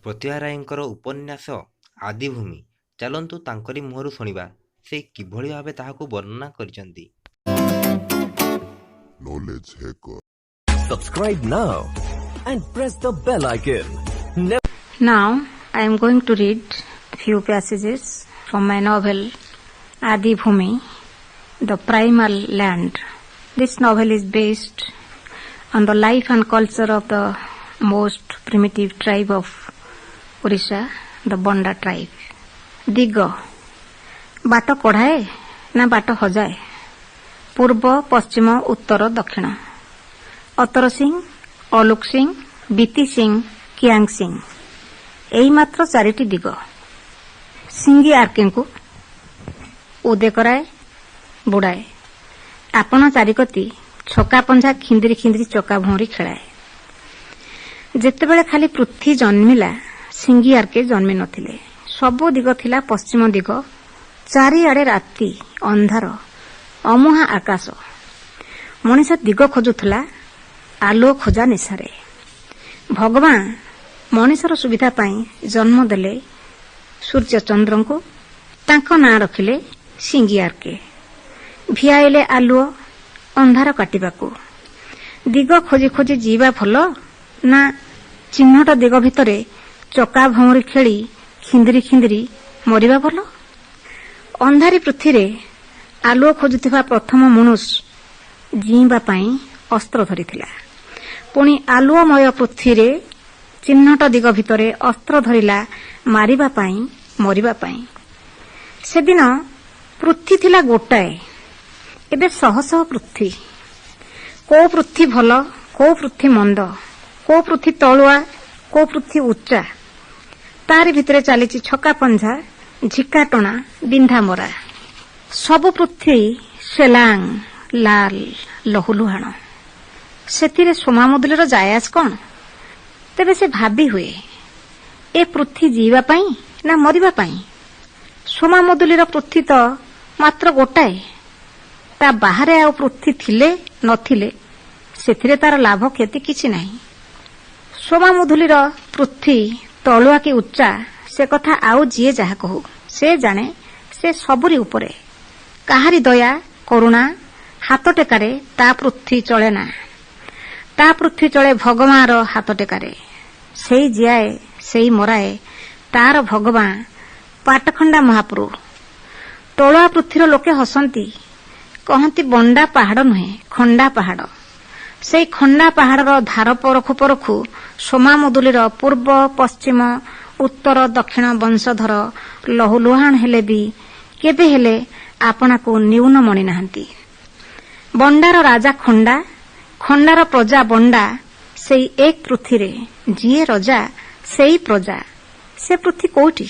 ପ୍ରତିଭା ରାୟଙ୍କର ଉପନ୍ୟାସ ଆଦିଭୂମି। ଚାଲନ୍ତୁ ତାଙ୍କରି ମୁହଁରୁ ଶୁଣିବା ସେ କିଭଳି ଭାବେ ତାହାକୁ ବର୍ଣ୍ଣନା କରିଛନ୍ତି। Knowledge Hacker. Subscribe now and press the bell icon. Never Now I am going to read few passages from my novel Adi Bhumi, The Primal Land. This novel is based on the life and culture of the most primitive tribe of Orissa, the Bonda tribe. ଦିଗ ବାଟ କଢ଼ାଏ ନା ବାଟ ହଜାଏ? ପୂର୍ବ, ପଶ୍ଚିମ, ଉତ୍ତର, ଦକ୍ଷିଣ। ଅତର ସିଂ, ଅଲୁକ ସିଂ, ବିତି ସିଂ, କିଆଙ୍ଗ ସିଂ, ଏଇ ମାତ୍ର ଚାରିଟି ଦିଗ। ସିଙ୍ଗି ଆର୍କେଙ୍କୁ ଉଦେ କରାଏ, ବୁଡ଼ାଏ। ଆପଣା ଚାରିକତି ଛକା ପଞ୍ଝା ଖିନ୍ଦିରି ଖିନ୍ଦିରି ଚକା ଭଉଁରୀ ଖେଳାଏ। ଯେତେବେଳେ ଖାଲି ପୃଥ୍ୱୀ ଜନ୍ମିଲା, ସିଙ୍ଗି ଆର୍କେ ଜନ୍ମି ନଥିଲେ। ସବୁ ଦିଗ ଥିଲା ପଶ୍ଚିମ ଦିଗ। ଚାରିଆଡ଼େ ରାତି, ଅନ୍ଧାର, ଅମୁହାଁ ଆକାଶ। ମଣିଷ ଦିଗ ଖୋଜୁଥିଲା ଆଲୁଅ ଖୋଜା ନିଶାରେ। ଭଗବାନ ମଣିଷର ସୁବିଧା ପାଇଁ ଜନ୍ମ ଦେଲେ ସୂର୍ଯ୍ୟ ଚନ୍ଦ୍ରଙ୍କୁ। ତାଙ୍କ ନାଁ ରଖିଲେ ସିଙ୍ଗିଆର୍କେ। ଭିଆଇଲେ ଆଲୁଅ ଅନ୍ଧାର କାଟିବାକୁ। ଦିଗ ଖୋଜି ଖୋଜି ଯିବା ଭଲ ନା ଚିହ୍ନଟ ଦିଗ ଭିତରେ ଚକା ଭଉଁରୀ ଖେଳି ଖିନ୍ଦିରି ଖିନ୍ଦିରି ମରିବା ଭଲ? ଅନ୍ଧାରୀ ପୃଥିବୀରେ ଆଲୁଅ ଖୋଜୁଥିବା ପ୍ରଥମ ମନୁଷ ଜିଇଁବା ପାଇଁ ଅସ୍ତ୍ର ଧରିଥିଲା। ପୁଣି ଆଲୁଅମୟ ପୃଥିବୀରେ ଚିହ୍ନଟ ଦିଗ ଭିତରେ ଅସ୍ତ୍ର ଧରିଲା ମାରିବା ପାଇଁ, ମରିବା ପାଇଁ। ସେଦିନ ପୃଥ୍ୱୀ ଥିଲା ଗୋଟାଏ, ଏବେ ଶହ ଶହ ପୃଥ୍ୱୀ। କୋଉ ପୃଥ୍ୱୀ ଭଲ, କୋଉ ପୃଥ୍ୱୀ ମନ୍ଦ, କୋଉ ପୃଥ୍ୱୀ ତଳୁଆ, କୋଉ ପୃଥ୍ୱୀ ଉଚ୍ଚା, ତାରି ଭିତରେ ଚାଲିଛି ଛକା ପଞ୍ଝା, ଝିକା ଟଣା, ବିନ୍ଧା ମରା। ସବୁ ପୃଥ୍ୱୀ ସେଲାଙ୍ଗ, ଲାଲ, ଲହୁଲୁହାଣ। ସେଥିରେ ସୋମା ମୁଦୁଲିର ଯାଏ ଆସ କଣ? ତେବେ ସେ ଭାବି ହୁଏ, ଏ ପୃଥ୍ୱୀ ଜିଇବା ପାଇଁ ନା ମରିବା ପାଇଁ? ସୋମା ମୁଦୁଲିର ପୃଥ୍ୱୀ ତ ମାତ୍ର ଗୋଟାଏ। ତା ବାହାରେ ଆଉ ପୃଥ୍ୱୀ ଥିଲେ ନଥିଲେ ସେଥିରେ ତାର ଲାଭ କ୍ଷତି କିଛି ନାହିଁ। ସୋମା ମୁଦୁଲିର ପୃଥ୍ୱୀ ତଳୁଆ କି ଉଚ୍ଚା, ସେ କଥା ଆଉ ଯିଏ ଯାହା କହୁ, ସେ ଜାଣେ ସେ ସବୁରି ଉପରେ। କାହାରି ଦୟା କରୁଣା ହାତ ଟେକାରେ ତା ପୃଥ୍ୱୀ ଚଳେ ନା। ତା ପୃଥ୍ୱୀ ଚଳେ ଭଗବାନର ହାତ ଟେକାରେ। ସେଇ ଜିଆଏ, ସେଇ ମରାଏ। ତାର ଭଗବାନ ପାଟଖଣ୍ଡା ମହାପ୍ରଭୁ। ତଳୁଆ ପୃଥ୍ୱୀର ଲୋକେ ହସନ୍ତି, କହନ୍ତି ବଣ୍ଡା ପାହାଡ଼ ନୁହେଁ, ଖଣ୍ଡା ପାହାଡ଼। ସେଇ ଖଣ୍ଡା ପାହାଡ଼ର ଧାର ପରଖୁ ପରଖୁ ସୋମା ମୁଦୁଲିର ପୂର୍ବ, ପଶ୍ଚିମ, ଉତ୍ତର, ଦକ୍ଷିଣ ବଂଶଧର ଲହୁଲୁହାଣ ହେଲେ ବି କେବେ ହେଲେ ଆପଣାକୁ ନ୍ୟୁନ ମଣି ନାହାନ୍ତି। ବଣ୍ଡାର ରାଜା ଖଣ୍ଡା, ଖଣ୍ଡାର ପ୍ରଜା ବଣ୍ଡା। ସେଇ ଏକ ପୃଥ୍ୱୀରେ ଯିଏ ରଜା ସେଇ ପ୍ରଜା। ସେ ପୃଥ୍ୱୀ କୋଉଠି?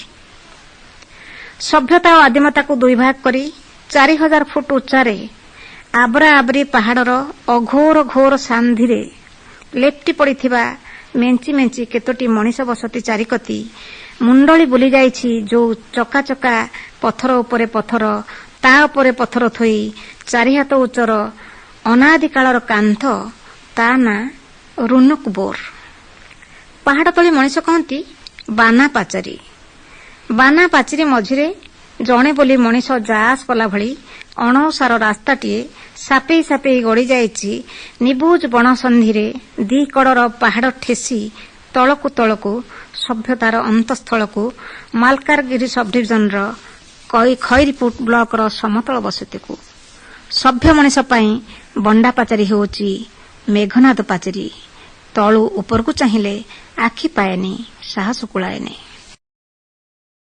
ସଭ୍ୟତା ଓ ଆଦିମତାକୁ ଦୁଇ ଭାଗ କରି 4000 ଫୁଟ ଉଚ୍ଚାରେ ଆବରା ଆବରି ପାହାଡ଼ର ଅଘୋର ଘୋର ସାନ୍ଧିରେ ଲେପ୍ଟି ପଡ଼ିଥିବା ମେଞ୍ଚି ମେଞ୍ଚି କେତୋଟି ମଣିଷ ବସତି ଚାରିକତି ମୁଣ୍ଡଳି ବୁଲିଯାଇଛି ଯୋଉ ଚକା ଚକା ପଥର ଉପରେ ପଥର, ତା ଉପରେ ପଥର ଥୋଇ ଚାରିହାତ ଉଚ୍ଚର ଅନାଦିକାଳର କାନ୍ଥ, ତା ନାଁ ରୁନୁକ ବୋର। ପାହାଡ଼ ତଳି ମଣିଷ କହନ୍ତି ବାନା ପାଚେରୀ। ବାନା ପାଚେରୀ ମଝିରେ ଜଣେ ବୋଲି ମଣିଷ ଯାଆସ କଲା ଭଳି ଅଣଓସାର ରାସ୍ତାଟିଏ ସାପେଇ ସାପେଇ ଗଡ଼ି ଯାଇଛି ନିବୁଜ ବଣ ସନ୍ଧିରେ ଦି କଡ଼ର ପାହାଡ଼ ଠେସି ତଳକୁ ତଳକୁ, ସଭ୍ୟତାର ଅନ୍ତଃସ୍ଥଳକୁ, ମାଲକାନଗିରି ସବଡିଭିଜନର ଖଇରପୁଟ ବ୍ଲକର ସମତଳ ବସତିକୁ। ସଭ୍ୟ ମଣିଷ ପାଇଁ ବଣ୍ଡା ପାଚେରୀ ହେଉଛି ମେଘନାଦ ପାଚେରୀ। ତଳୁ ଉପରକୁ ଚାହିଁଲେ ଆଖି ପାଏନି, ସାହସ କୁଳାଏନି।